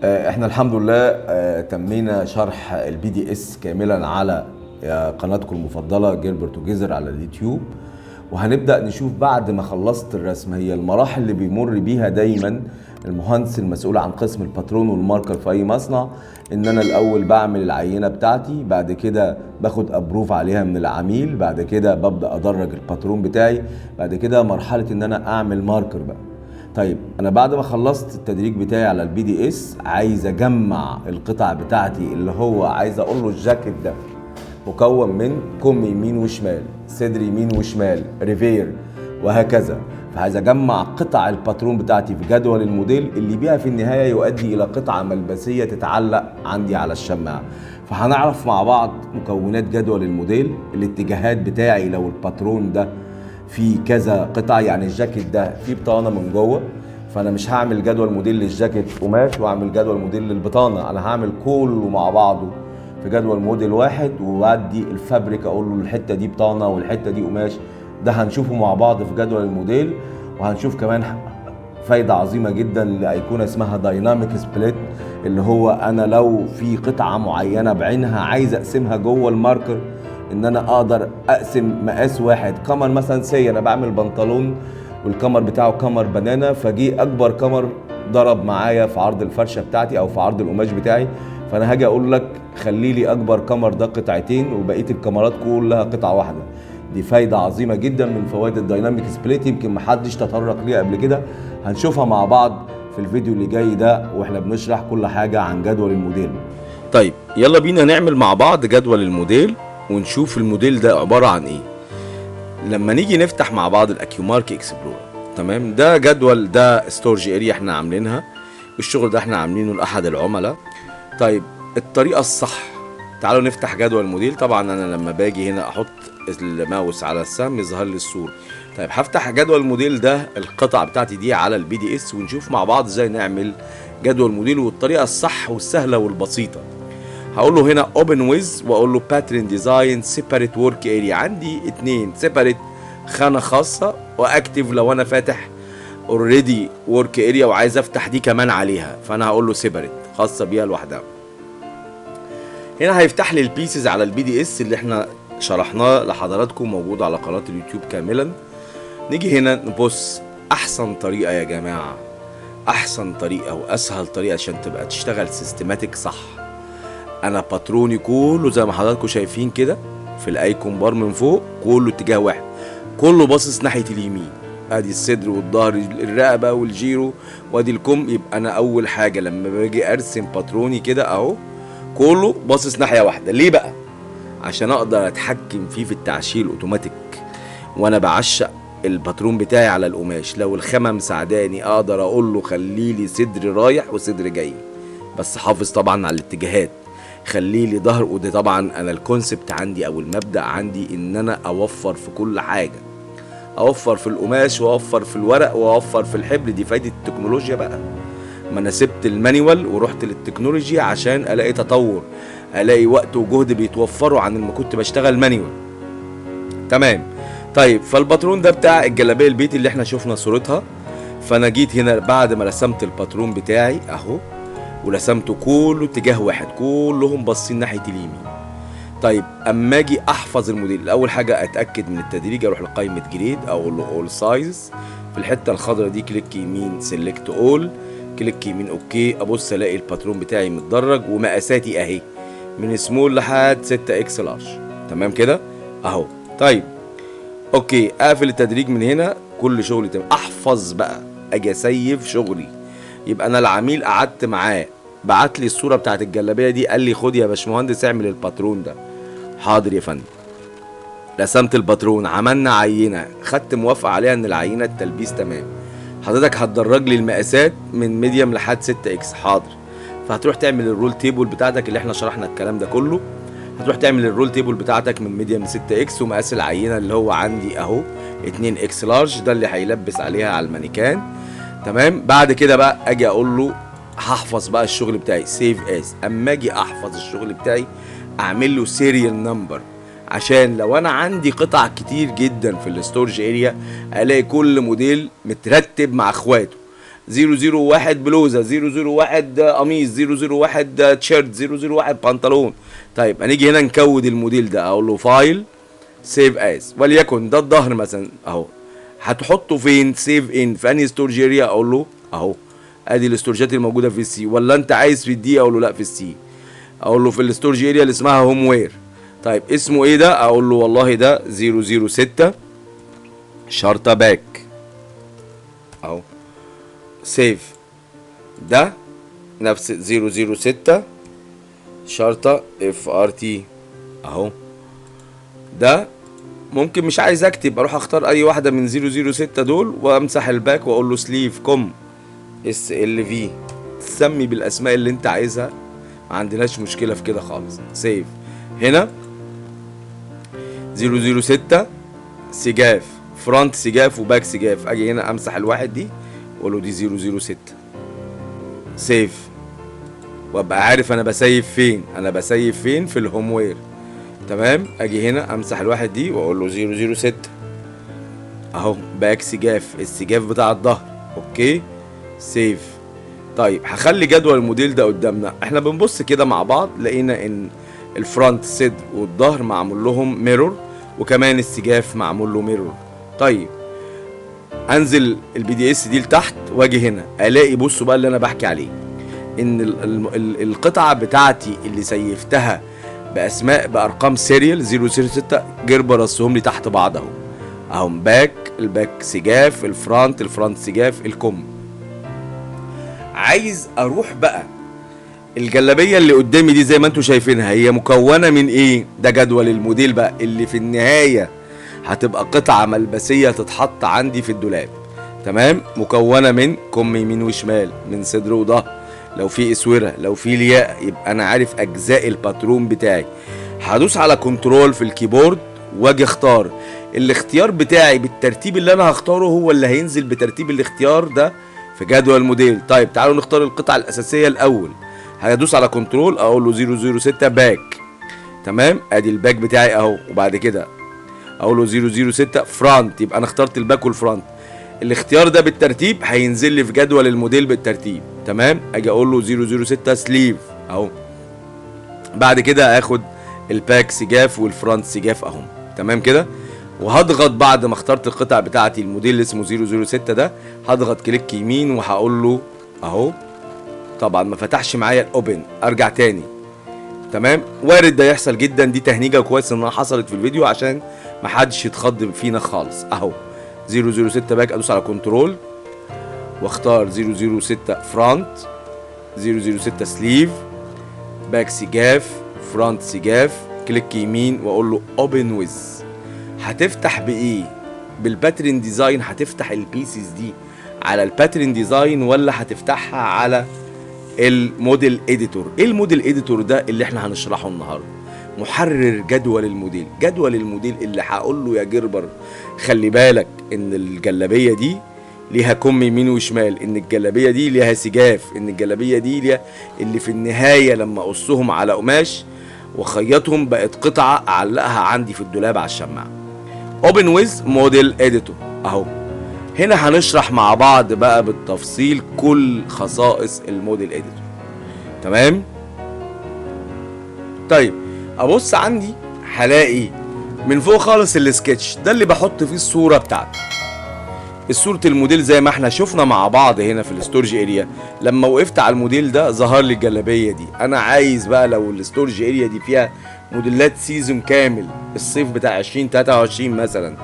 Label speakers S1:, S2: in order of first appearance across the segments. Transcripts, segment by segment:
S1: احنا الحمد لله تمينا شرح ال PDS كاملا على قناتكم المفضلة جيلبرت توجيزر على اليوتيوب. وهنبدا نشوف بعد ما خلصت الرسم هي المراحل اللي بيمر بيها دايما المهندس المسؤول عن قسم الباترون وال marker في اي مصنع. ان انا الاول بعمل العينة بتاعتي، بعد كده باخد approve عليها من العميل، بعد كده ببدا ادرج الباترون بتاعي، بعد كده مرحلة ان انا اعمل marker بقى. طيب انا بعد ما خلصت التدريج بتاعي على ال PDS عايز اجمع القطع بتاعتي، اللي هو عايز اقول له الجاكيت ده مكون من كم يمين وشمال، صدر يمين وشمال، ريفير، وهكذا. فعايز اجمع قطع الباترون بتاعتي في جدول الموديل اللي بيها في النهاية يؤدي الى قطعه ملبسيه تتعلق عندي على الشماعه. فهنعرف مع بعض مكونات جدول الموديل، الاتجاهات بتاعي لو الباترون ده في كذا قطع، يعني الجاكيت ده فيه بطانه من جوه، فانا مش هعمل جدول موديل للجاكيت قماش واعمل جدول موديل للبطانه، انا هعمل كله مع بعضه في جدول موديل واحد، وبعدي ال fabric اقول له الحتة دي بطانه والحتة دي قماش. ده هنشوفه مع بعض في جدول الموديل. وهنشوف كمان فايده عظيمة جدا لايقونه اسمها dynamic split، اللي هو انا لو في قطعه معينة بعينها عايز اقسمها جوه ال marker، ان انا اقدر اقسم مقاس واحد كمر مثلا. say انا بعمل بنطلون والكمر بتاعه كمر banana، فجي اكبر كمر ضرب معايا في عرض الفرشة بتاعتي او في عرض القماش بتاعي، فانا هاجي اقول لك خلي لي اكبر كمر ده قطعتين وبقية الكمرات كلها قطعه واحدة. دي فايده عظيمة جدا من فوائد ال dynamic split، يمكن محدش تطرق ليها قبل كده. هنشوفها مع بعض في الفيديو اللي جاي ده واحنا بنشرح كل حاجة عن جدول الموديل. طيب يلا بينا نعمل مع بعض جدول الموديل ونشوف الموديل ده عبارة عن ايه. لما نيجي نفتح مع بعض ال AccuMark Explorer، تمام، ده جدول، ده storage area احنا عاملينها، الشغل ده احنا عاملينه لاحد العملاء. طيب الطريقة الصح، تعالوا نفتح جدول الموديل. طبعا انا لما باجي هنا احط الماوس على السهم يظهر لي الصورة. طيب هفتح جدول الموديل ده، القطع بتاعتي دي على ال PDS، ونشوف مع بعض ازاي نعمل جدول موديل والطريقة الصح والسهله والبسيطه. هقول له هنا open with واقول له pattern design separate work area. عندي اتنين separate، خانه خاصة، و active لو انا فاتح already work area وعايز افتح دي كمان عليها، فانا هقول له separate خاصة بيها لوحدها. هنا هيفتح لي ال pieces على ال PDS اللي احنا شرحناه لحضراتكم، موجود على قناة اليوتيوب كاملا. نيجي هنا نبص. احسن طريقه يا جماعه، احسن طريقه واسهل طريقه عشان تبقى تشتغل systematic صح، انا باتروني كله زي ما حضراتكم شايفين كده في ال icon bar من فوق كله اتجاه واحد، كله باصص ناحية اليمين. ادي الصدر والظهر، الرقبة والجيرو، وادي الكم. يبقى انا اول حاجة لما باجي ارسم باتروني كده اهو كله باصص ناحية واحده. ليه بقى؟ عشان اقدر اتحكم فيه في التعشيق الاوتوماتيك وانا بعشق الباترون بتاعي على القماش. لو الخامة مساعداني اقدر اقول له خلي لي صدر رايح وصدر جاي، بس حافظ طبعا على الاتجاهات. خلي لي ظهر، وده طبعا انا ال concept عندي او المبدا عندي ان انا اوفر في كل حاجة، اوفر في القماش واوفر في الورق واوفر في الحبر. دي فايده التكنولوجيا بقى. ما انا سبت ال manual ورحت للتكنولوجيا عشان الاقي تطور، الاقي وقت وجهد بيتوفروا عن ما كنت بشتغل manual. تمام. طيب فالباترون ده بتاع الجلابية البيتي اللي احنا شفنا صورتها. فانا جيت هنا بعد ما رسمت الباترون بتاعي اهو، ورسمته كله اتجاه واحد، كلهم باصين ناحية اليمين. طيب اما اجي احفظ الموديل، اول حاجة اتاكد من التدريج، اروح لقائمة grid اقول له all size، في الحتة الخضراء دي click يمين select all، click يمين okay. ابص الاقي الباترون بتاعي متدرج ومقاساتي اهي من سمول لحد 6 X large. تمام كده اهو. طيب okay، اقفل التدريج من هنا، كل شغلي تمام. احفظ بقى، اجي اسيف شغلي. يبقى انا العميل قعدت معاه، بعت لي الصورة بتاعت الجلابية دي، قال لي خد يا باشمهندس اعمل الباترون ده. حاضر يا فندم. رسمت الباترون، عملنا عينه، خدت موافقة عليها ان العينة التلبيس تمام. حضرتك هتدرج لي المقاسات من medium لحد 6 X. حاضر. فهتروح تعمل ال rule table بتاعتك اللي احنا شرحنا الكلام ده كله، هتروح تعمل ال rule table بتاعتك من medium ل 6 X، ومقاس العينة اللي هو عندي اهو 2 X large، ده اللي هيلبس عليها على المانيكان. تمام. بعد كده بقى اجي اقول له هحفظ بقى الشغل بتاعي save as. اما اجي احفظ الشغل بتاعي اعمل له serial number، عشان لو انا عندي قطع كتير جدا في ال storage area الاقي كل موديل مترتب مع اخواته. 001 بلوزه، 001 قميص، 001 تيشيرت، 001 بنطلون. طيب هنيجي هنا نكود الموديل ده، اقول له file save as، وليكن ده الظهر مثلا اهو. هتحطه فين؟ save in في انهي storage area؟ اقول له اهو ادي ال storage ات الموجودة في ال C، ولا انت عايز في ال D؟ اقول له لا في ال C. اقول له في ال storage area اللي اسمها homeware. طيب اسمه ايه ده؟ اقول له والله ده 006 شرطه back اهو، save. ده نفس 006 شرطه FRT اهو. ده ممكن مش عايز اكتب، اروح اختار اي واحدة من 006 دول وامسح ال back واقول له sleeve كم SLV. تسمي بالاسماء اللي انت عايزها، ما عندناش مشكلة في كده خالص. save. هنا 006 سجاف، front سجاف و back سجاف. اجي هنا امسح الواحد دي واقول له دي 006 save، وابقى عارف انا بسيف فين. انا بسيف فين؟ في ال homeware. تمام. اجي هنا امسح الواحد دي واقول له 006 اهو، back سجاف، السجاف بتاع الظهر. okay save. طيب هخلي جدول الموديل ده قدامنا. احنا بنبص كده مع بعض لقينا ان ال front صدر والظهر معمول لهم mirror، وكمان السجاف معمول له mirror. طيب انزل ال PDS دي لتحت واجي هنا الاقي، بصوا بقى اللي انا بحكي عليه، ان ال ال ال القطعة بتاعتي اللي سيفتها باسماء بارقام serial 006 Gerber رصهم لي تحت بعض اهو. اهم back، ال back سجاف، ال front، ال front سجاف، الكم. عايز اروح بقى الجلابية اللي قدامي دي زي ما انتم شايفينها هي مكونة من ايه؟ ده جدول الموديل بقى اللي في النهاية هتبقى قطعه ملبسيه تتحط عندي في الدولاب. تمام. مكونة من كم يمين وشمال، من صدر وظهر، لو في اسورة، لو في لياقه، يبقى انا عارف اجزاء الباترون بتاعي. هدوس على control في ال keyboard واجي اختار الاختيار بتاعي بالترتيب اللي انا هختاره، هو اللي هينزل بترتيب الاختيار ده في جدول الموديل. طيب تعالوا نختار القطعة الاساسية الاول. هدوس على control اقول له 006 back. تمام، ادي ال back بتاعي اهو. وبعد كده اقول له 006 front، يبقى انا اخترت ال back وال front. الاختيار ده بالترتيب هينزل لي في جدول الموديل بالترتيب. تمام، اجي اقول له 006 sleeve اهو. بعد كده اخد ال back سجاف وال front سجاف اهم. تمام كده. وهضغط بعد ما اخترت القطع بتاعتي الموديل اللي اسمه 006 ده، هضغط click يمين وهقول له اهو. طبعا ما فتحش معايا ال open، ارجع تاني. تمام، وارد ده يحصل جدا، دي تهنيجه كويس انها حصلت في الفيديو عشان ما حدش يتخض فينا خالص. اهو 006 back، ادوس على control واختار 006 front، 006 sleeve، back سجاف، front سجاف، click يمين واقول له open with. هتفتح بايه؟ بال pattern design. هتفتح ال pieces دي على ال pattern design ولا هتفتحها على ال model editor؟ ايه ال model editor ده اللي احنا هنشرحه النهارده؟ محرر جدول الموديل. جدول الموديل اللي هقول له يا Gerber خلي بالك ان الجلابية دي ليها كم يمين وشمال، ان الجلابية دي ليها سجاف، ان الجلابية دي ليها اللي في النهاية لما اقصهم على قماش وخيطهم بقت قطعه اعلقها عندي في الدولاب على الشماعه. open with model editor اهو. هنا هنشرح مع بعض بقى بالتفصيل كل خصائص ال model editor. تمام. طيب ابص عندي هلاقي من فوق خالص السكتش ده اللي بحط فيه الصورة بتاعتي، صورة الموديل زي ما احنا شفنا مع بعض هنا في ال storage area. لما وقفت على الموديل ده ظهر لي الجلابية دي. انا عايز بقى لو ال storage area دي فيها موديلات season كامل الصيف بتاع 2023 مثلا،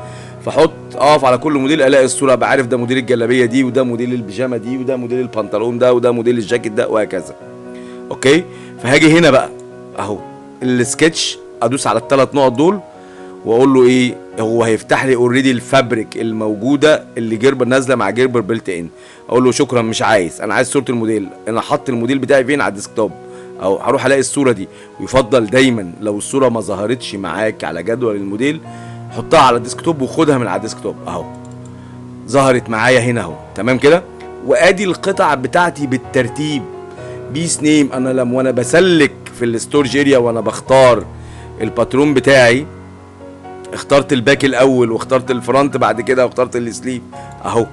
S1: فاحط اقف على كل موديل الاقي الصورة، ابقى عارف ده موديل الجلابية دي، وده موديل البيجامه دي، وده موديل البنطلون ده، وده موديل الجاكيت ده، وهكذا. okay، فهاجي هنا بقى اهو السكتش، ادوس على الثلاث نقط دول واقول له ايه، هو هيفتح لي already ال fabric الموجودة اللي Gerber نازله مع Gerber built in. اقول له شكرا مش عايز، انا عايز صوره الموديل. انا حاطط الموديل بتاعي فين؟ على ال desktop او هروح الاقي الصورة دي. ويفضل دايما لو الصورة ما ظهرتش معاك على جدول الموديل حطها على ال desktop وخدها من على ال desktop. اهو ظهرت معايا هنا اهو. تمام كده. وادي القطع بتاعتي بالترتيب piece name. انا لما وانا بسلك في ال storage area وانا بختار الباترون بتاعي اخترت ال back الاول واخترت ال front بعد كده واخترت ال sleeve اهو.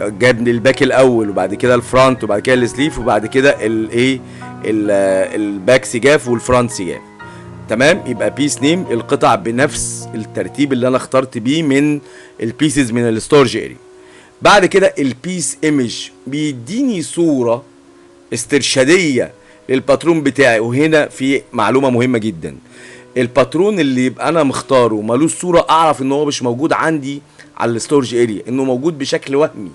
S1: جاب ال back الاول وبعد كده ال front وبعد كده ال sleeve وبعد كده الايه ال back سجاف وال front سجاف. تمام، يبقى piece name القطع بنفس الترتيب اللي انا اخترت بيه من ال pieces من ال storage area. بعد كده ال piece image بيديني صوره استرشاديه للباترون بتاعي. وهنا في معلومة مهمة جدا، الباترون اللي يبقى انا مختاره مالوش صوره اعرف ان هو مش موجود عندي على ال storage area، انه موجود بشكل وهمي،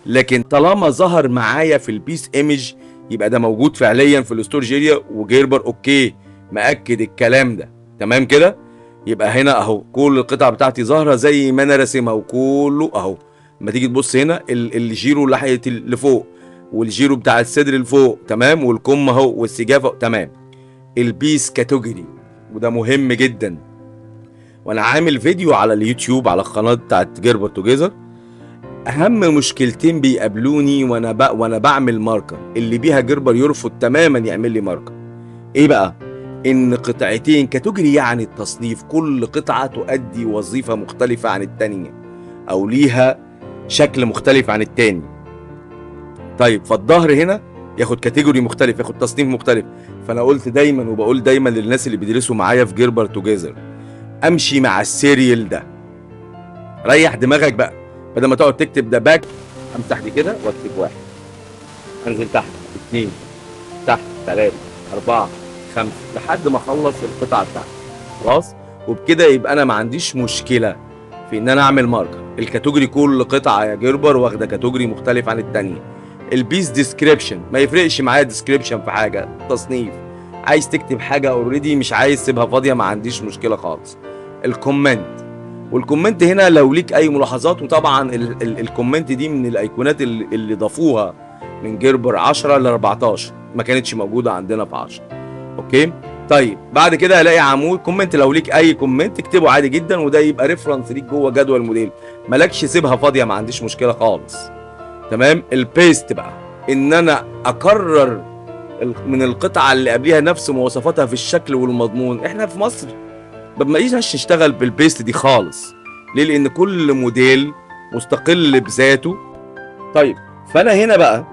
S1: لكن طالما ظهر معايا في ال piece image يبقى ده موجود فعليا في ال storage area، و Gerber okay مأكد الكلام ده. تمام كده، يبقى هنا اهو كل القطع بتاعتي ظاهره زي ما انا راسمها، وكله اهو. لما تيجي تبص هنا الجيرو ناحية لفوق، والجيرو بتاع الصدر لفوق، تمام، والكم اهو، والسجافه، تمام. ال piece category، وده مهم جدا، وانا عامل فيديو على اليوتيوب على القناة بتاعت Gerber Together. اهم مشكلتين بيقابلوني وانا بعمل ماركة اللي بيها Gerber يرفض تماما يعمل لي ماركة، ايه بقى؟ ان قطعتين category، يعني التصنيف، كل قطعه تؤدي وظيفة مختلفة عن التانية او ليها شكل مختلف عن التاني. طيب فالظهر هنا ياخد category مختلف، ياخد تصنيف مختلف. فانا قلت دايما وبقول دايما للناس اللي بيدرسوا معايا في Gerber Together، امشي مع ال serial ده، ريح دماغك بقى، بدل ما تقعد تكتب ده back، امسح دي كده واكتب واحد، انزل تحت 2، تحت 3، 4، 5، لحد ما اخلص القطعة بتاعتي خلاص. وبكده يبقى انا ما عنديش مشكلة في ان انا اعمل ماركة ال category، كل قطعه يا Gerber واخده category مختلف عن الثانية. ال piece description ما يفرقش معايا description في حاجة، تصنيف، عايز تكتب حاجة already، مش عايز سيبها فاضية، ما عنديش مشكلة خالص. ال comment، وال comment هنا لو ليك اي ملاحظات، وطبعا ال comment دي من الايقونات اللي ضافوها من Gerber 10 ل 14، ما كانتش موجودة عندنا في 10. okay، طيب بعد كده هلاقي عمود comment، لو ليك اي comment اكتبه عادي جدا، وده يبقى reference ليك جوه جدول الموديل، مالكش سيبها فاضية، ما عنديش مشكلة خالص. تمام. ال paste بقى ان انا اكرر من القطعة اللي قبليها نفس مواصفاتها في الشكل والمضمون. احنا في مصر ما بنلاقيش نشتغل بال paste دي خالص، ليه؟ لان كل موديل مستقل بذاته. طيب فانا هنا بقى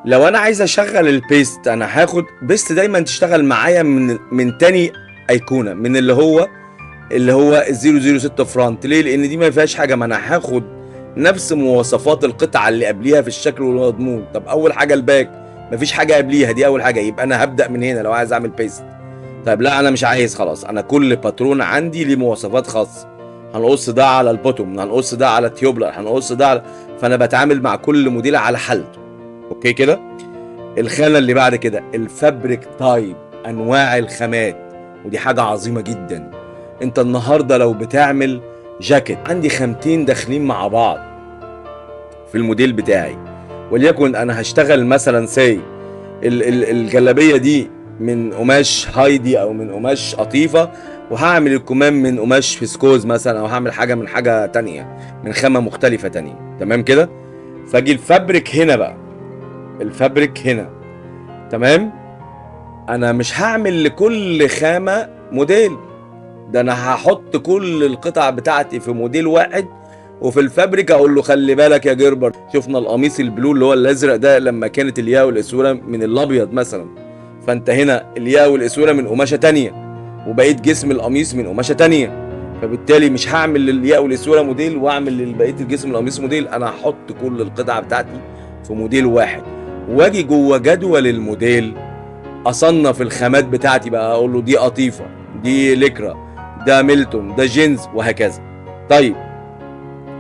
S1: لو انا عايز اشغل ال paste، انا هاخد paste دايما تشتغل معايا من تاني ايقونة، من اللي هو 006 front. ليه؟ لان دي ما فيهاش حاجة، ما انا هاخد نفس مواصفات القطعة اللي قبليها في الشكل والمضمون. طب اول حاجة ال back مفيش حاجة قبليها، دي اول حاجة، يبقى انا هبدا من هنا لو عايز اعمل paste. طيب لا انا مش عايز، خلاص انا كل باترون عندي ليه مواصفات خاصة، هنقص ده على ال bottom، هنقص ده على ال tubular، هنقص ده على، فانا بتعامل مع كل موديل على حالته. okay كده. الخانة اللي بعد كده ال fabric type، انواع الخامات، ودي حاجة عظيمة جدا. انت النهارده لو بتعمل جاكيت، عندي خامتين داخلين مع بعض في الموديل بتاعي، وليكن انا هشتغل مثلا say الجلابية دي من قماش هايدي او من قماش قطيفة، وهعمل الكمام من قماش فسكوز مثلا، او هعمل حاجة من حاجة تانية، من خامة مختلفة تانية. تمام كده. فاجي ال fabric هنا بقى، ال fabric هنا، تمام، انا مش هعمل لكل خامة موديل، ده انا هحط كل القطع بتاعتي في موديل واحد، وفي ال fabric اقول له خلي بالك يا Gerber، شفنا القميص ال blue اللي هو الازرق ده لما كانت الياقه والاسوره من الابيض مثلا، فانت هنا الياقه والاسوره من قماشة تانية، وبقيت جسم القميص من قماشة تانية، فبالتالي مش هعمل للياقه والاسوره موديل واعمل لبقية الجسم القميص موديل، انا هحط كل القطعة بتاعتي في موديل واحد، واجي جوه جدول الموديل اصنف الخامات بتاعتي بقى، اقول له دي قطيفة، دي ليكرا، ده ميلتون، ده جينز، وهكذا. طيب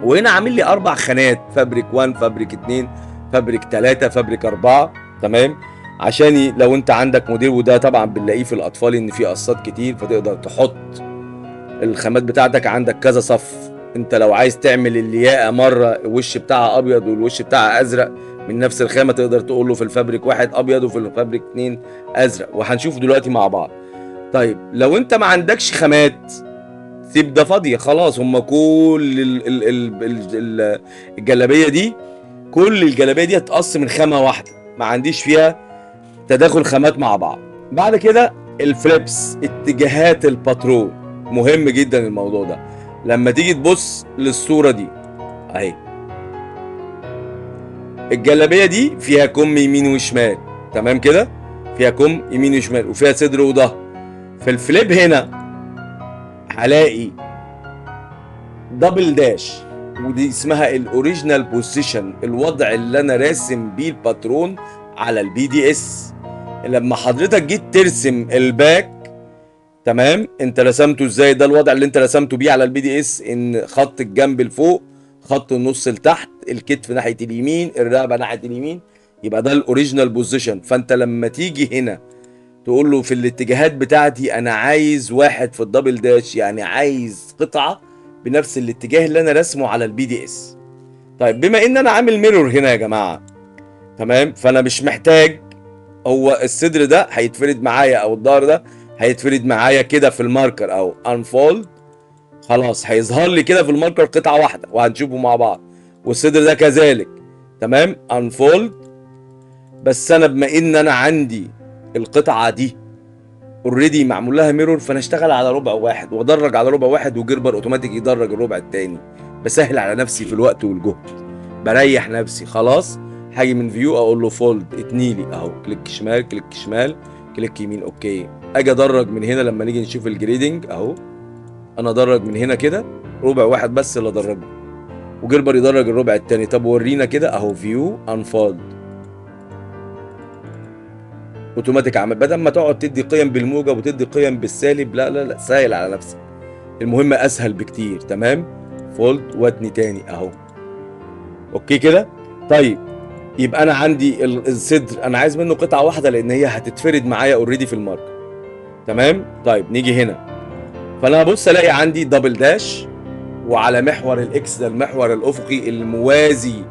S1: وهنا عامل لي 4 خانات، fabric 1، fabric 2، fabric 3، fabric 4. تمام، عشان لو انت عندك موديل، وده طبعا بنلاقيه في الاطفال ان في قصات كتير، فتقدر تحط الخامات بتاعتك عندك كذا صف. انت لو عايز تعمل الياقه مرة الوش بتاعها ابيض والوش بتاعها ازرق من نفس الخامة، تقدر تقول له في ال fabric 1 ابيض وفي ال fabric 2 ازرق، وهنشوف دلوقتي مع بعض. طيب لو انت ما عندكش خامات، سيب ده فاضية خلاص، هم كل الجلابية دي، كل الجلابية دي هتقص من خامة واحدة، ما عنديش فيها تداخل خامات مع بعض. بعد كده ال flips، اتجاهات الباترون، مهم جدا الموضوع ده. لما تيجي تبص للصورة دي اهي، الجلابية دي فيها كم يمين وشمال، تمام كده؟ فيها كم يمين وشمال وفيها صدر وظهر. في ال flip هنا هلاقي double dash، ودي اسمها ال original position، الوضع اللي انا راسم بيه الباترون على ال PDS. لما حضرتك جيت ترسم ال back، تمام، انت رسمته ازاي؟ ده الوضع اللي انت رسمته بيه على ال PDS، ان خط الجنب لفوق، خط النص لتحت، الكتف ناحية اليمين، الرقبة ناحية اليمين، يبقى ده ال original position. فانت لما تيجي هنا تقول له في الاتجاهات بتاعتي انا عايز واحد في ال double dash، يعني عايز قطعه بنفس الاتجاه اللي انا رسمه على ال PDS. طيب بما ان انا عامل mirror هنا يا جماعة، تمام، فانا مش محتاج، هو الصدر ده هيتفرد معايا او الظهر ده هيتفرد معايا كده في ال marker او unfold، خلاص هيظهر لي كده في ال marker قطعه واحدة وهنشوفه مع بعض. والصدر ده كذلك، تمام، unfold. بس انا بما ان انا عندي القطعة دي already معمول لها mirror، فانا اشتغل على ربع واحد وادرج على ربع واحد، و Gerber اوتوماتيك يدرج الربع التاني. بسهل على نفسي في الوقت والجهد، بريح نفسي. خلاص هاجي من view اقول له fold، اتنيلي اهو، click شمال click شمال click يمين، okay. اجي ادرج من هنا، لما نيجي نشوف ال grading اهو، انا ادرج من هنا كده ربع واحد بس اللي ادرجه، و Gerber يدرج الربع التاني. طب ورينا كده اهو، view unfold، اوتوماتيك عمل، بدل ما تقعد تدي قيم بالموجب وتدي قيم بالسالب، لا لا لا، سهل على نفسك، المهم اسهل بكتير. تمام، fold واتني تاني اهو، okay كده. طيب يبقى انا عندي الصدر انا عايز منه قطعه واحدة لان هي هتتفرد معايا already في ال marker. تمام. طيب نيجي هنا، فانا هبص الاقي عندي double dash وعلى محور ال X، ده المحور الافقي الموازي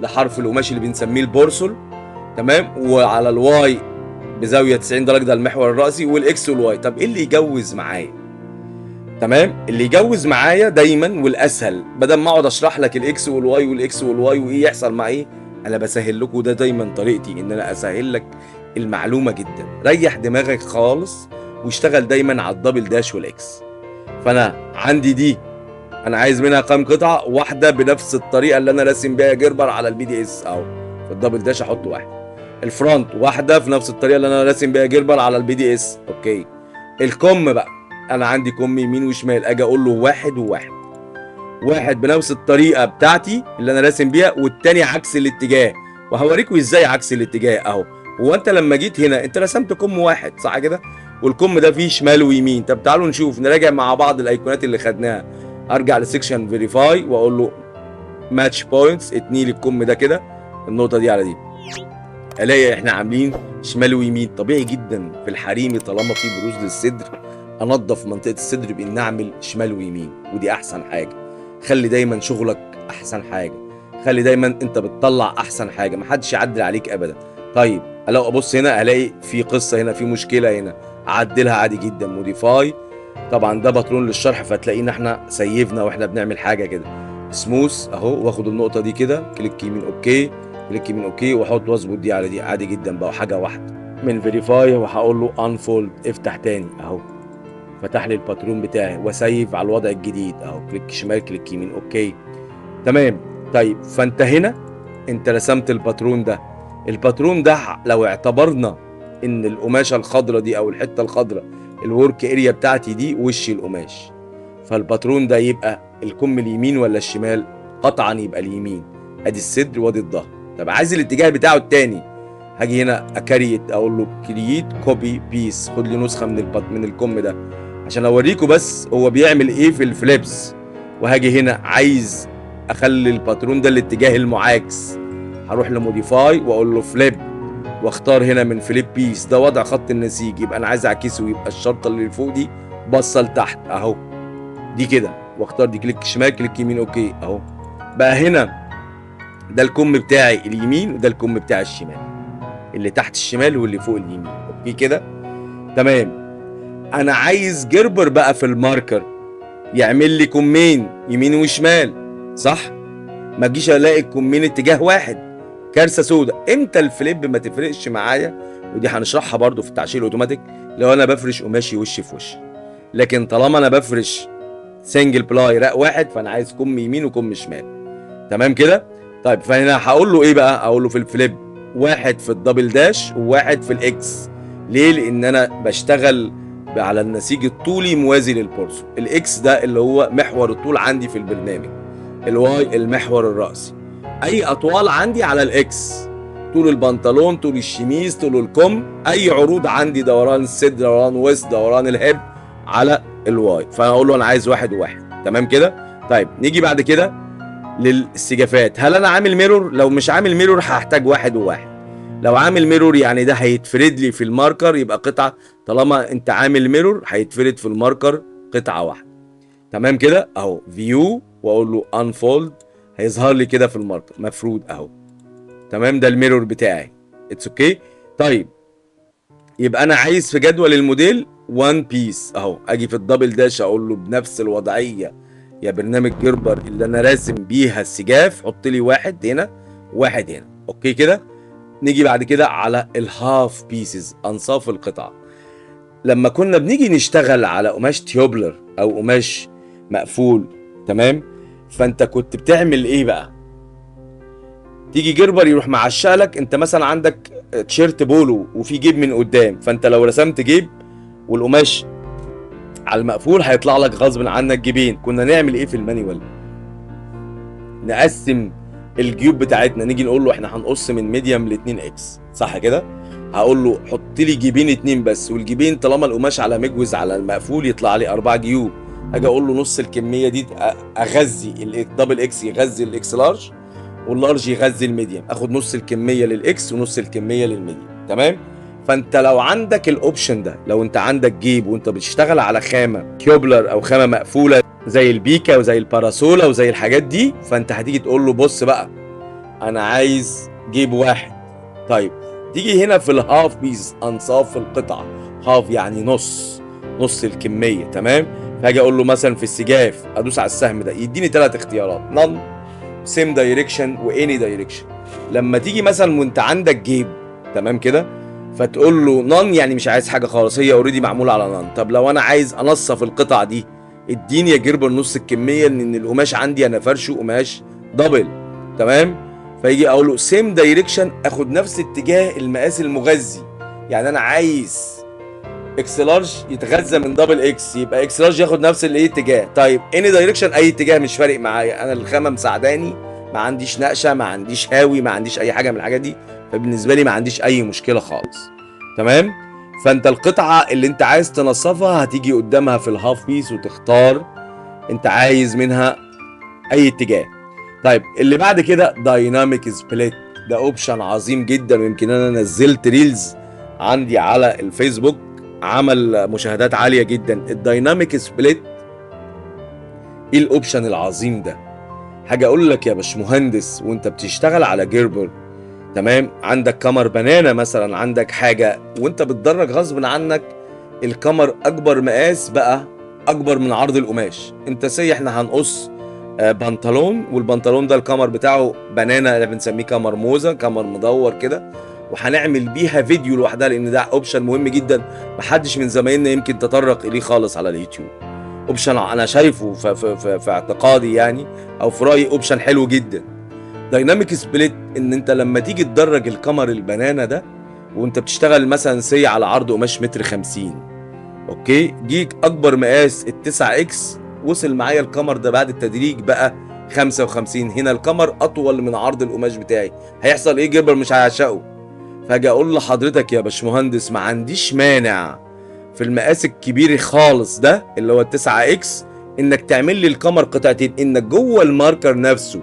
S1: لحرف القماش اللي بنسميه البورسل، تمام، وعلى ال Y بزاوية 90 درجه، ده المحور الراسي، وال X وال Y. طب ايه اللي يجوز معايا؟ تمام، اللي يجوز معايا دايما والاسهل، بدل ما اقعد اشرح لك ال X وال Y وال X وال Y وايه يحصل مع ايه، انا بسهل لكم. ده دايما طريقتي ان انا اسهل لك المعلومة جدا. ريح دماغك خالص واشتغل دايما على ال double dash وال X. فانا عندي دي انا عايز منها كام قطعه؟ واحدة، بنفس الطريقة اللي انا راسم بيها Gerber على ال PDS اهو، في ال double dash احط واحد. ال front واحدة في نفس الطريقة اللي انا راسم بيها Gerber على ال PDS، okay. الكم بقى انا عندي كم يمين وشمال، اجي اقول له واحد وواحد، واحد بنفس الطريقة بتاعتي اللي انا راسم بيها، والتاني عكس الاتجاه، وهوريكم ازاي عكس الاتجاه اهو. هو انت لما جيت هنا انت رسمت كم واحد صح كده، والكم ده فيه شمال ويمين. طب تعالوا نشوف، نراجع مع بعض الايقونات اللي خدناها. ارجع ل section verify واقول له match points، اتني لي الكم ده كده، النقطة دي على دي، الاقي احنا عاملين شمال ويمين. طبيعي جدا في الحريمي طالما في بروز للصدر انظف منطقة الصدر بان اعمل شمال ويمين، ودي احسن حاجة. خلي دايما شغلك احسن حاجة، خلي دايما انت بتطلع احسن حاجة، محدش يعدل عليك ابدا. طيب لو ابص هنا الاقي في قصة هنا، في مشكلة هنا، اعدلها عادي جدا، modify. طبعا ده باترون للشرح، فتلاقينا احنا سيفنا واحنا بنعمل حاجة كده سموث اهو، واخد النقطة دي كده click يمين okay، click يمين okay، واحط واظبط دي على دي عادي جدا، بقى حاجة واحدة. من verify وهقول له unfold، افتح تاني اهو، فتح لي الباترون بتاعي، وسيف على الوضع الجديد اهو، click شمال click يمين okay، تمام. طيب فانت هنا انت رسمت الباترون ده، الباترون ده لو اعتبرنا ان القماشه الخضراء دي او الحتة الخضراء ال work area بتاعتي دي وش القماش، فالباترون ده يبقى الكم اليمين ولا الشمال؟ قطعا يبقى اليمين. ادي الصدر وادي الظهر. طب عايز الاتجاه بتاعه التاني، هاجي هنا ا create، اقول له create copy piece، خد لي نسخه من الكم ده عشان اوريكم بس هو بيعمل ايه في ال flips. وهاجي هنا عايز اخلي الباترون ده الاتجاه المعاكس، هروح ل modify واقول له flip، واختار هنا من flip piece، ده وضع خط النسيج، يبقى انا عايز اعكسه، يبقى الشرطة اللي فوق دي باصة لتحت اهو دي كده، واختار دي click شمال click يمين okay اهو. بقى هنا ده الكم بتاعي اليمين وده الكم بتاعي الشمال، اللي تحت الشمال واللي فوق اليمين، okay كده تمام. انا عايز Gerber بقى في ال marker يعمل لي كمين يمين وشمال صح؟ ما اجيش الاقي الكمين اتجاه واحد، كارثة سودة. امتى ال flip ما تفرقش معايا؟ ودي هنشرحها برضو في التعشيق الاوتوماتيك، لو انا بفرش قماشي وش في وش. لكن طالما انا بفرش single ply رق واحد، فانا عايز كم يمين وكم شمال، تمام كده. طيب فهنا هقول له ايه بقى؟ اقول له في ال flip واحد في ال double dash وواحد في ال X. ليه؟ لان انا بشتغل على النسيج الطولي موازي للبورسو. ال X ده اللي هو محور الطول عندي في البرنامج، ال Y المحور الرأسي. اي اطوال عندي على ال X، طول البنطلون، طول الشميز، طول الكم، اي عروض عندي، دوران الصدر، دوران وسط، دوران ال hip، على ال Y. فانا اقول له انا عايز واحد وواحد. تمام كده؟ طيب نيجي بعد كده للسجافات. هل انا عامل mirror؟ لو مش عامل mirror هحتاج واحد وواحد. لو عامل mirror يعني ده هيتفرد لي في ال marker يبقى قطعه، طالما انت عامل mirror هيتفرد في ال marker قطعه واحدة. تمام كده؟ اهو view واقول له unfold، هيظهر لي كده في ال marker مفرود اهو. تمام، ده ال mirror بتاعي، it's okay. طيب يبقى انا عايز في جدول الموديل 1 piece اهو. اجي في ال double dash اقول له بنفس الوضعية يا برنامج جربر اللي انا راسم بيها السجاف، حط لي واحد هنا واحد هنا. okay كده. نيجي بعد كده على ال half pieces، انصاف القطع. لما كنا بنيجي نشتغل على قماش tubular او قماش مقفول، تمام، فانت كنت بتعمل ايه بقى؟ تيجي جربر يروح معشق لك، انت مثلا عندك تيشيرت بولو وفي جيب من قدام، فانت لو رسمت جيب والقماش على المقفول هيطلع لك غصب عنك جيبين. كنا نعمل ايه في ال manual؟ نقسم الجيوب بتاعتنا، نيجي نقول له احنا هنقص من medium ل 2 X، صح كده؟ هقول له حط لي جيبين اتنين بس، والجيبين طالما القماش على مجوز على المقفول يطلع لي 4 جيوب. اجي اقول له نص الكمية دي اغذي ال double X يغذي ال X large، وال large يغذي ال medium، اخد نص الكمية لل X ونص الكمية لل medium. تمام. فانت لو عندك ال option ده، لو انت عندك جيب وانت بتشتغل على خامة tubular او خامة مقفولة زي البيكا وزي الباراسولا وزي الحاجات دي، فانت هتيجي تقول له بص بقى انا عايز جيب واحد. طيب تيجي هنا في ال half piece، انصاف القطعه، half يعني نص، نص الكميه. تمام. فاجي اقول له مثلا في السجاف، ادوس على السهم ده يديني ثلاث اختيارات: none، same direction، و any direction. لما تيجي مثلا وانت عندك جيب، تمام كده، فتقول له none يعني مش عايز حاجة خالص، هي already معمولة على none. طب لو انا عايز انصف القطع دي، اديني يا جربر نص الكمية لان القماش عندي انا فرشه قماش double. تمام. فيجي اقول له same direction، اخد نفس اتجاه المقاس المغذي، يعني انا عايز X large يتغذى من double X، يبقى X large ياخد نفس الايه اتجاه. طيب any direction، اي اتجاه مش فارق معايا، انا الخامة مساعداني، ما عنديش نقشه، ما عنديش هاوي، ما عنديش اي حاجة من الحاجات دي، فبالنسبه لي ما عنديش اي مشكلة خالص. تمام. فانت القطعة اللي انت عايز تنصفها هتيجي قدامها في ال half piece وتختار انت عايز منها اي اتجاه. طيب اللي بعد كده dynamic split، ده option عظيم جدا، ويمكن انا نزلت reels عندي على الفيسبوك عمل مشاهدات عالية جدا. ال dynamic split ايه ال option العظيم ده؟ حاجة اقول لك يا باشمهندس، وانت بتشتغل على جيربر، تمام، عندك كمر banana مثلا، عندك حاجة وانت بتدرج غصب عنك الكمر اكبر مقاس بقى اكبر من عرض القماش. انت say احنا هنقص بنطلون، والبنطلون ده الكمر بتاعه banana اللي بنسميه كمر موزه، كمر مدور كده، وهنعمل بيها فيديو لوحدها لان ده option مهم جدا، محدش من زمايلنا يمكن تطرق اليه خالص على اليوتيوب. option انا شايفه في اعتقادي يعني او في رايي option حلو جدا. dynamic split ان انت لما تيجي تدرج الكمر ال banana ده وانت بتشتغل مثلا say على عرض قماش متر 50، okay، جيك اكبر مقاس التسعة X، وصل معايا الكمر ده بعد التدريج بقى 55، هنا الكمر اطول من عرض القماش بتاعي، هيحصل ايه؟ جربر مش هيعشقه. فاجي اقول لحضرتك يا باشمهندس ما عنديش مانع في المقاس الكبير خالص ده اللي هو التسعة X انك تعمل لي الكمر قطعتين، انك جوه ال marker نفسه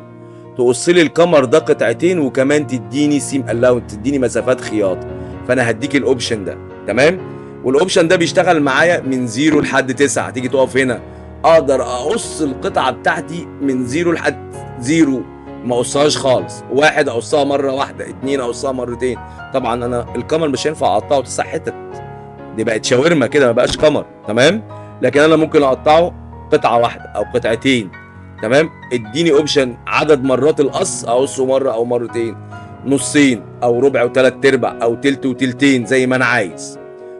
S1: تقص لي الكمر ده قطعتين، وكمان تديني seam allowance، تديني مسافات خياطه، فانا هديك ال option ده. تمام. وال option ده بيشتغل معايا من 0 لحد 9. تيجي تقف هنا اقدر اقص القطعة بتاعتي من 0 لحد 0، ما اقصهاش خالص، واحد اقصها مرة واحده، اتنين اقصها مرتين. طبعا انا الكمر مش هينفع اقطعه تسع حتت، دي بقت شاورما كده، ما بقاش كمر. تمام. لكن انا ممكن اقطعه قطعه واحدة او قطعتين. تمام. اديني option عدد مرات القص، اقصه مرة او مرتين، نصين او ربع وثلاث ارباع او تلت وتلتين، زي ما انا عايز.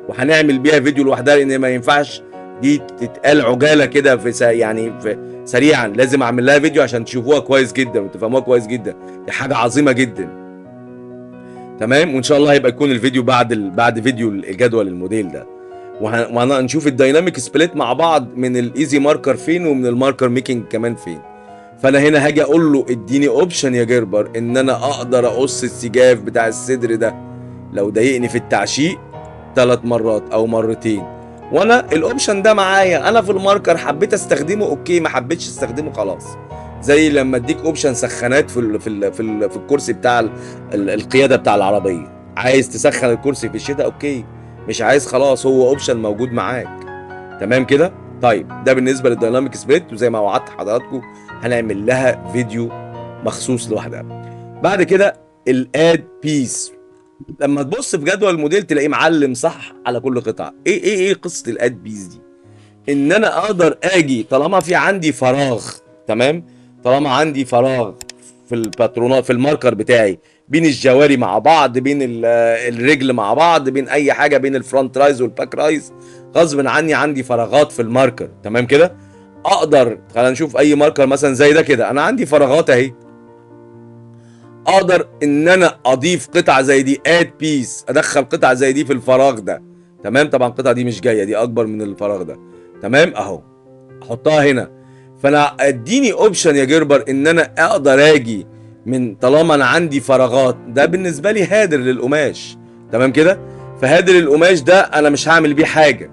S1: وهنعمل بيها فيديو لوحدها لان ما ينفعش دي تتقال عجالة كده في يعني في سريعا، لازم اعمل لها فيديو عشان تشوفوها كويس جدا وتفهموها كويس جدا. دي حاجة عظيمة جدا. تمام، وان شاء الله هيبقى يكون الفيديو بعد فيديو الجدول الموديل ده، وهنشوف ال dynamic split مع بعض من ال easy marker فين ومن ال marker making كمان فين. فانا هنا هاجي اقول له اديني option يا جربر ان انا اقدر اقص السجاف بتاع الصدر ده لو ضايقني في التعشيق 3 مرات او مرتين، وانا ال option ده معايا انا في ال marker، حبيت استخدمه okay، ما حبيتش استخدمه خلاص. زي لما اديك option سخانات في الكرسي بتاع القيادة بتاع العربية، عايز تسخن الكرسي في الشتاء okay، مش عايز خلاص، هو option موجود معاك. تمام كده. طيب ده بالنسبة لل dynamic split، وزي ما وعدت حضراتكم هنعمل لها فيديو مخصوص لوحدها. بعد كده ال add piece، لما تبص في جدول الموديل تلاقيه معلم صح على كل قطعه. ايه ايه ايه قصة ال add piece دي؟ ان انا اقدر اجي طالما في عندي فراغ، تمام، طالما عندي فراغ في الباترونات في ال marker بتاعي بين الجواري مع بعض، بين الرجل مع بعض، بين اي حاجة، بين ال front rise وال back rise، غصب عني عندي فراغات في ال marker. تمام كده. اقدر، خلينا نشوف اي marker مثلا زي ده كده، انا عندي فراغات اهي، اقدر ان انا اضيف قطعه زي دي، add piece، ادخل قطعه زي دي في الفراغ ده. تمام، طبعا القطعة دي مش جاية، دي اكبر من الفراغ ده. تمام اهو، احطها هنا. فانا اديني option يا جربر ان انا اقدر اجي من طالما انا عندي فراغات، ده بالنسبة لي هادر للقماش. تمام كده. فهادر القماش ده انا مش هعمل بيه حاجة،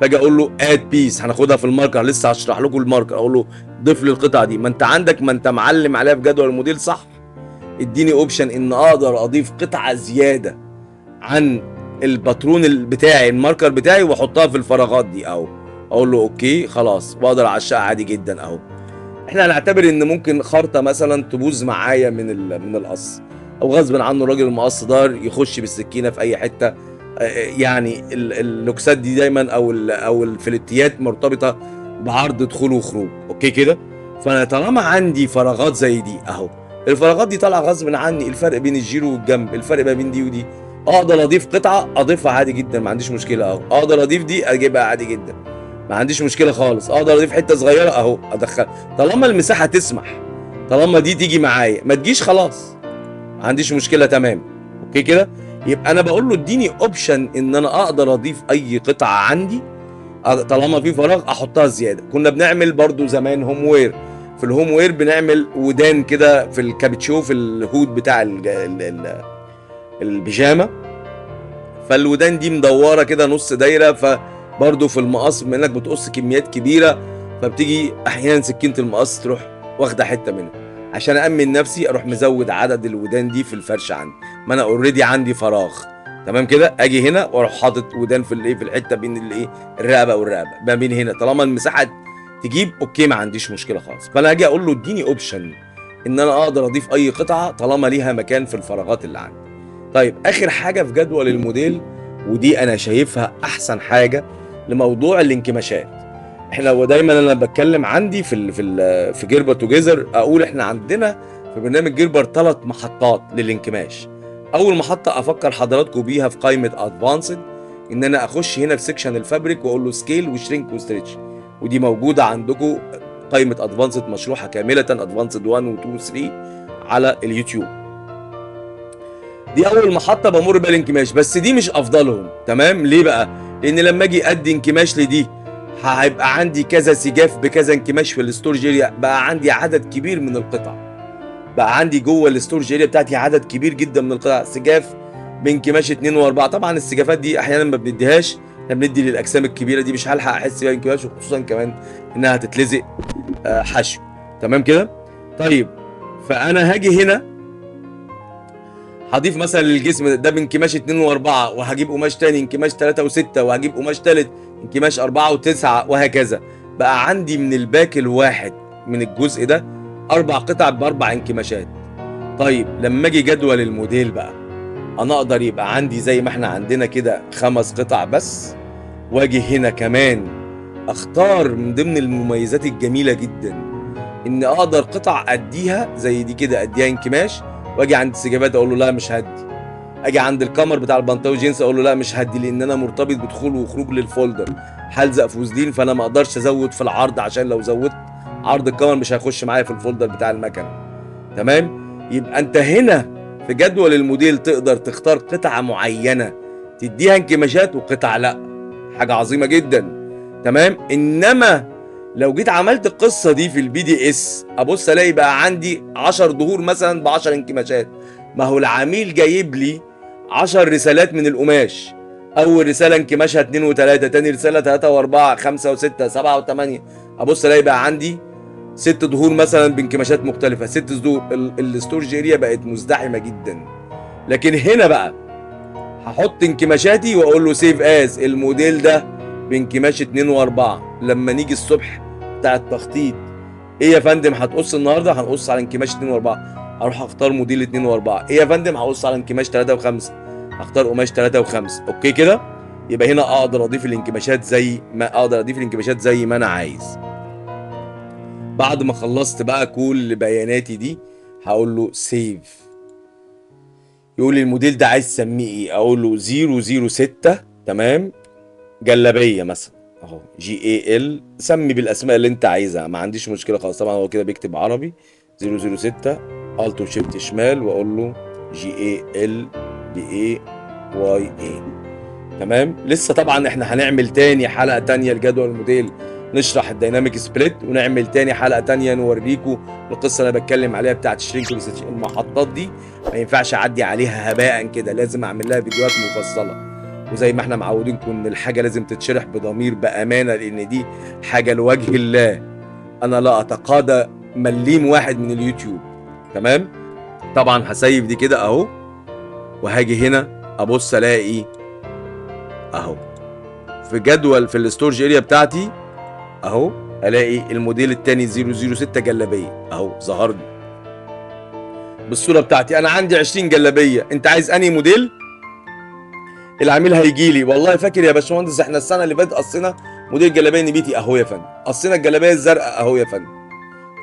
S1: فاجي اقول له add piece، هناخدها في ال marker، لسه هشرح لكم ال marker. اقول له ضيف لي القطعة دي، ما انت عندك، ما انت معلم عليها في جدول الموديل صح، اديني option ان اقدر اضيف قطعه زيادة عن الباترون بتاعي، ال marker بتاعي، واحطها في الفراغات دي اهو. اقول له okay خلاص، واقدر اعشقها عادي جدا اهو. احنا هنعتبر ان ممكن خرطه مثلا تبوظ معايا من القص، او غصب عنه راجل المقص ده يخش بالسكينة في اي حتة، يعني اللوكسات دي دايما او الفلتيات مرتبطة بعرض دخول وخروج. okay كده. فانا طالما عندي فراغات زي دي اهو، الفراغات دي طالعه غصب عني، الفرق بين الجيرو والجنب، الفرق ما بين دي ودي، اقدر اضيف قطعه اضيفها عادي جدا، ما عنديش مشكلة اهو. اقدر اضيف دي اجيبها عادي جدا، ما عنديش مشكلة خالص. اقدر اضيف حتة صغيرة اهو ادخل، طالما المساحة تسمح، طالما دي تيجي معايا، ما تجيش خلاص ما عنديش مشكلة. تمام okay كده. يبقى انا بقول له اديني option ان انا اقدر اضيف اي قطعه عندي طالما في فراغ احطها زيادة. كنا بنعمل برضو زمان home wear، في ال home wear بنعمل ودان كده في الكابتشو، في ال hood بتاع البيجامه، فالودان دي مدورة كده نص دايرة، فبرضو في المقص بما انك بتقص كميات كبيرة فبتيجي احيانا سكينة المقص تروح واخده حتة منها. عشان امن نفسي اروح مزود عدد الودان دي في الفرشة عندي، ما انا already عندي فراغ. تمام كده. اجي هنا واروح حاطط ودان في الايه، في الحتة بين الايه، الرقبة والرقبة، ما بين هنا، طالما المساحة تجيب okay ما عنديش مشكلة خالص. فانا اجي اقول له اديني option ان انا اقدر اضيف اي قطعه طالما ليها مكان في الفراغات اللي عندي. طيب اخر حاجة في جدول الموديل، ودي انا شايفها احسن حاجة لموضوع الانكماشات. احنا ودايما انا بتكلم عندي في جربر توجيزر، اقول احنا عندنا في برنامج جربر 3 محطات للانكماش. اول محطة افكر حضراتكم بيها في قائمة advanced، ان انا اخش هنا في section ال fabric واقول له scale و shrink و stretch، ودي موجودة عندكم قائمة advanced مشروحه كاملة، advanced 1 و 2 و 3 على اليوتيوب. دي اول محطة بمر بيها الانكماش، بس دي مش افضلهم. تمام. ليه بقى؟ لان لما اجي ادي انكماش لدي هيبقى عندي كذا سجاف بكذا انكماش في ال storage area، بقى عندي عدد كبير من القطع، بقى عندي جوه ال storage area بتاعتي عدد كبير جدا من القطع، سجاف بانكماش 2 و4. طبعا السجافات دي احيانا ما بنديهاش، احنا بندي للاجسام الكبيرة دي، مش هلحق احس بيها انكماش، وخصوصا كمان انها هتتلزق حشو. تمام كده. طيب فانا هاجي هنا هضيف مثلا للجسم ده بانكماش 2 و4، وهجيب قماش تاني انكماش 3 و6، وهجيب قماش تالت انكماش 4 و9، وهكذا. بقى عندي من ال back الواحد من الجزء ده 4 قطع ب4 انكماشات. طيب لما اجي جدول الموديل بقى، انا اقدر يبقى عندي زي ما احنا عندنا كده 5 قطع بس، واجي هنا كمان اختار من ضمن المميزات الجميلة جدا ان اقدر قطع اديها زي دي كده، اديها انكماش، واجي عند السجابات اقول له لا مش هدي. اجي عند الكمر بتاع البنطلون جينز اقول له لا مش هدي، لان انا مرتبط بدخول وخروج لل folder، هلزق فوزلين، فانا ما اقدرش ازود في العرض، عشان لو زودت عرض الكمر مش هيخش معايا في ال folder بتاع المكنه. تمام؟ يبقى انت هنا في جدول الموديل تقدر تختار قطعه معينة تديها انكماشات وقطعه لا، حاجة عظيمة جدا. تمام؟ انما لو جيت عملت القصة دي في ال PDS، ابص الاقي بقى عندي 10 ظهور مثلا ب 10 انكماشات. ما هو العميل جايب لي 10 رسالات من القماش، اول رسالة انكماشها 2 و3، تاني رسالة 3 و4، 5 و6، 7 و8. ابص الاقي بقى عندي 6 ظهور مثلا بانكماشات مختلفة، 6 ظهور، ال storage area بقت مزدحمه جدا. لكن هنا بقى هحط انكماشاتي واقول له save as الموديل ده بانكماش 2 و4. لما نيجي الصبح بتاع التخطيط، ايه يا فندم هتقص النهارده؟ هنقص على انكماش 2 و4، اروح اختار موديل 2 و4. ايه يا فندم هقص على انكماش 3 و5، اختار قماش 3 و5. okay كده؟ يبقى هنا اقدر اضيف الانكماشات زي ما اقدر اضيف الانكماشات زي ما انا عايز. بعد ما خلصت بقى كل بياناتي دي هقول له save. يقول لي الموديل ده عايز تسميه ايه؟ اقول له 006. تمام؟ جلابية مثلا اهو، G A L، سمي بالاسماء اللي انت عايزها، ما عنديش مشكلة خالص. طبعا هو كده بيكتب عربي. 006 Alt و Shift شمال واقول له G A L B A Y A. تمام؟ لسه طبعا احنا هنعمل تاني حلقة تانية لجدول الموديل، نشرح ال dynamic split، ونعمل تاني حلقة تانية نوريكم القصة اللي انا بتكلم عليها بتاعت shrink. المحطات دي ما ينفعش اعدي عليها هباء كده، لازم اعمل لها فيديوهات مفصلة. وزي ما احنا معودينكم ان الحاجة لازم تتشرح بضمير بامانه، لان دي حاجة لوجه الله، انا لا اتقاضى مليم واحد من اليوتيوب. تمام؟ طبعا هسيب دي كده اهو، وهاجي هنا ابص الاقي اهو في جدول في ال storage area بتاعتي اهو، الاقي الموديل التاني 006 جلابية اهو ظهر لي بالصورة بتاعتي. انا عندي 20 جلابية، انت عايز انهي موديل؟ العميل هيجي لي والله فاكر يا باشمهندس احنا السنة اللي فاتت قصينا موديل جلابية نبيتي اهو يا فندم، قصينا الجلابية الزرقاء اهو يا فندم.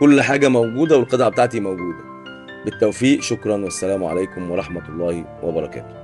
S1: كل حاجة موجودة والقطعه بتاعتي موجودة. بالتوفيق، شكرا، والسلام عليكم ورحمة الله وبركاته.